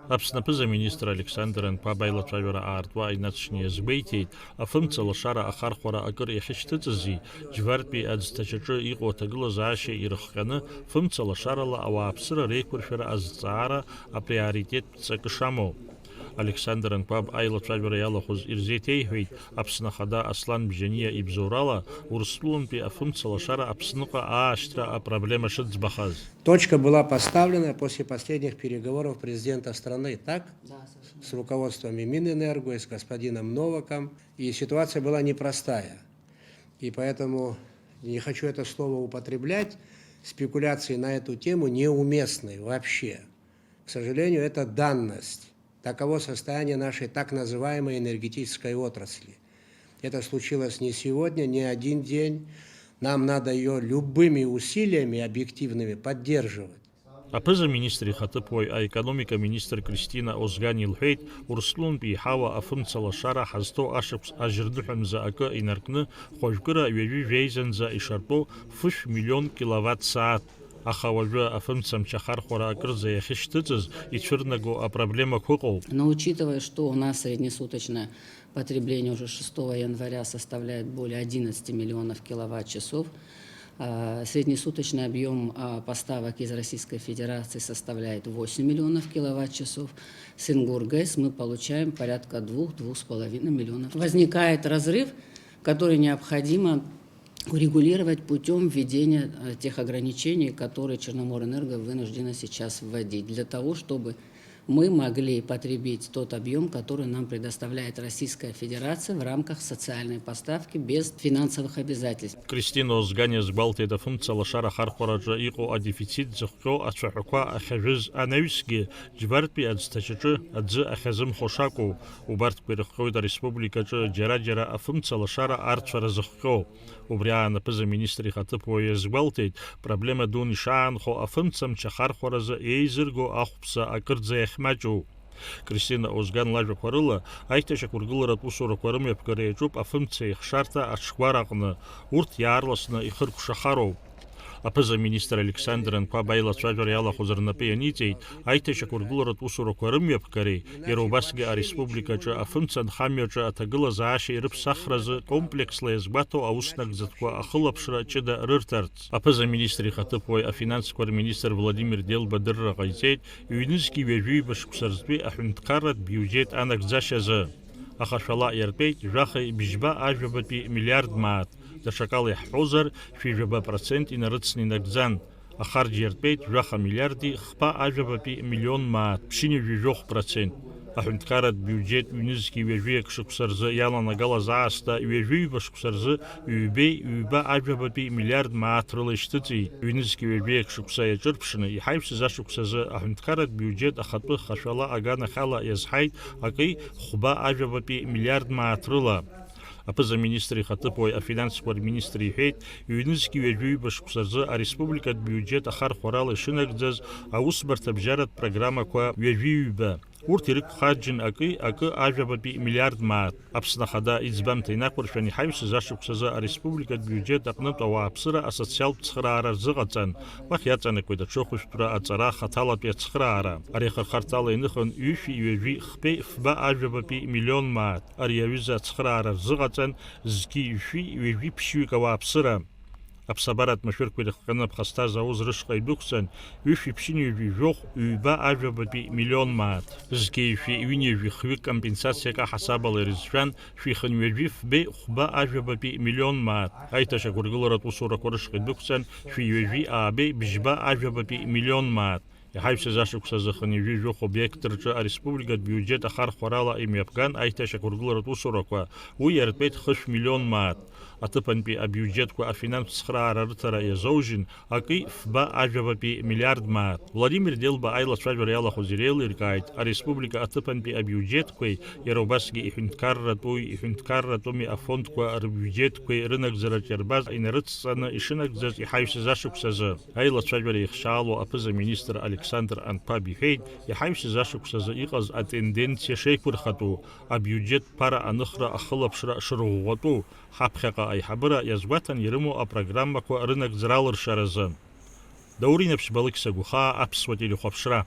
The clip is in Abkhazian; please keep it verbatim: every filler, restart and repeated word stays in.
Аԥсны аԥыза-министр Александр Анқәаб аилацәажәара аартуа инаҵшьны иазгәеиҭеит, афымца лашара ахархәара акыр иахьышьҭыҵызи, Џьвартәи аӡҭачаҿы иҟоу аҭагылазаашьа ирыхҟьаны, фымца лашарала ауааԥсыра реиқәыршәара азҵаара априоритеттә ҵакы шамоу. Александр Анқәаб аилацәажәара иалахәыз ирзеиҭеиҳәеит Аԥсны Ахада Аслан Бжьаниа ибзоурала Урыстәылантәи афымца лашара Аԥсныҟа аашьҭра апроблема шыӡбахаз. Точка была поставлена после последних переговоров президента страны, так? Да, совершенно. С руководством и Минэнерго, и с господином Новаком. И ситуация была непростая. И поэтому не хочу это слово употреблять. Спекуляции на эту тему неуместны вообще. К сожалению, это данность. Таково состояние нашей так называемой энергетической отрасли. Это случилось не сегодня, не один день. Нам надо её любыми усилиями объективными поддерживать. Аԥыза-министр ихаҭыԥуаҩ аекономика министр Кристина Озган илҳәеит, Урыстәылантәи иҳауа афымца лашара ҳазҭоу ашықәс ажьырныҳәамза акы инаркны, хәажәкыра ҩажәи жәеизанӡа ишартәоу фышә миллион киловатт сааҭ. Аха уажәы афымцамч ахархәара акырӡа иахьышьҭыҵыз ицәырнаго апроблемақәа ыҟоуп. Но учитывая, что у нас среднесуточная потребление уже шестого января составляет более одиннадцати миллионов киловатт-часов. А, среднесуточный объём, а, поставок из Российской Федерации составляет восемь миллионов киловатт-часов. С Ингургес мы получаем порядка двух, двух с половиной миллионов. Возникает разрыв, который необходимо урегулировать путём введения, э, тех ограничений, которые Черноморэнерго вынуждена сейчас вводить, для того, чтобы мы могли потребить тот объём, который нам предоставляет Российская Федерация в рамках социальной поставки без финансовых обязательств. Кристина Озган иазгәалҭеит, афымца лашара ахархәараҿы иҟоу адефицит зыхҟьо ацәаҳәақәа ахьажәыз анаҩсгьы, Џьбартәи аӡҭачаҿы аӡы ахьазымхо шакәу. Убарҭқәа ирыхҟьоит ареспубликаҿы џьара-џьара афымца лашара арцәара зыхҟьо. Убри аан аԥыза-министр ихаҭыԥуаҩ иазгәалҭеит, проблема дуны ишаанхо афымцамч ахархәаразы еизырго ахәԥса акырӡа иахьмаҷу. Кристина Озган лажәақәа рыла, аиҭашьақәыргыларатә усурақәа рымҩаԥгара иаҿуп афымца еихшарҭа аҽгәараҟны, урҭ иаарласны ихыркәшахароуп. Аԥыза-министр Александр Анқәаб аилацәажәара иалахәыз рнапы ианиҵеит аиҭашьақәыргыларатә усурақәа рымҩаԥгареи, иара убасгьы ареспубликаҿы афымца анхамҩаҿы аҭагылазаашьа ирыԥсахразы комплексла иазгәаҭоу ауснагӡатәқәа ахылаԥшра ҷыда рырҭарц. Аԥыза-министр ихаҭыԥуаҩ афинансқәа рминистр Владимир Делба адырра ҟаиҵеит ҩнызқьи ҩажәи ҩба шықәса рзтәи аҳәынҭқарратә биуџьет анагӡашьазы. Аха шәала иартәеит жәахеи бжьба ажәабатәи миллиард мааҭ, даҽакала иаҳҳәозар, шәи жәаба процент инарыцны инагӡан. Ахарџь иартәеит жәаха миллиарди хԥа ажәабатәи миллион мааҭ, ԥшьынҩажәи жәохә процент. Аҳәынҭқарратә биуџьет ҩнызқьи ҩажәи акы шықәса рзы иаланагалаз аасҭа ҩажәи ҩба шықәса рзы ҩбеи ҩба ажәабатәи миллиард мааҭ рыла ишьҭыҵит. Ҩнызқьи ҩажәи акы шықәса иаҿырԥшны, иҳаҩсыз ашықәсазы аҳәынҭқарратә биуџьет ахатәы хашәала аганахьала иазҳаит акы хәба ажәабатәи миллиард мааҭ рыла. Аԥыза-министр ихаҭыԥуаҩ афинансқәа рминистр иҳәеит, ҩнызқьи ҩажәи ҩба шықәса рзы ареспубликатә биуџьет ахархәарала ишынагӡаз аусбарҭабжьаратә программақәа ҩажәи ҩба. Урҭ ирықәхарџьын акы, акы ажәабатәи миллиард мааҭ. Аԥсны Ахада иӡбамҭа инақәыршәан иҳаҩсыз ашықәсазы ареспубликатә биуџьет аҟнытә ауааԥсыра асоциалтә цхыраара рзыҟаҵан. Уахь иаҵанакуеит аҽыхәышәтәра, аҵара, ахаҭалатәи ацхыраара. Ари ахырхарҭала иныхын ҩышәи ҩажәи хԥеи фба ажәабатәи миллион мааҭ. Ари аҩыза ацхыраара рзыҟаҵан зқьи жәшәи ҩажәи ԥшьҩык ауааԥсыра. Аԥсабаратә машәырқәа ирыхҟьаны аԥхасҭа зауз рышҟа идәықәҵан, ҩышәи ԥшьынҩажәи жәохә ҩба ажәабатәи миллион мааҭ. Зқьи жәшәи ҩынҩажәи хҩык компенсациак аҳасабала ирызшәан, шәи хынҩажәи фбеи хәба ажәабатәи миллион мааҭ. Аиҭашьақәыргыларатә усурақәа рышҟа идәықәҵан, шәи ҩажәи аабеи бжьба ажәабатәи миллион мааҭ. Иҳаҩсыз ашықәсазы хынҩажәи жәохә обиект рҿы ареспубликатә биуџьет ахархәарала имҩаԥган аиҭашьақәыргыларатә усурақәа, уи иартәеит хышә миллион мааҭ. Аҭыԥантәи абиуџьетқәа афинанстә цхыраара рыҭара иазоужьын акы фба ажәабатәи миллиард мааҭ. Владимир Делба аилацәажәара иалахәыз иреилиркааит ареспублика аҭыԥантәи абиуџьетқәеи, иара убасгьы иҳәынҭқарратәуи иҳәынҭқарратәыми афондқәа рбиуџьетқәеи рынагӡараҿ иарбаз инарыцҵаны ишынагӡаз иҳаҩсыз ашықәсазы. Аилацәажәара ихшьаало аԥыза-министр Александр Анқәаб иҳәеит, иҳаҩсыз ашықәсазы иҟаз атенденциа шеиқәырхатәу, абиуџьет ԥара аныхра ахылаԥшра шырӷәӷәатәу, ҳаԥхьаҟа аиҳабыра иазгәаҭан ирымоу апрограммақәа рынагӡара алыршаразы. Даур Инаԥшьба, Алықьса Гәхаа, Аԥсуа телехәаԥшра.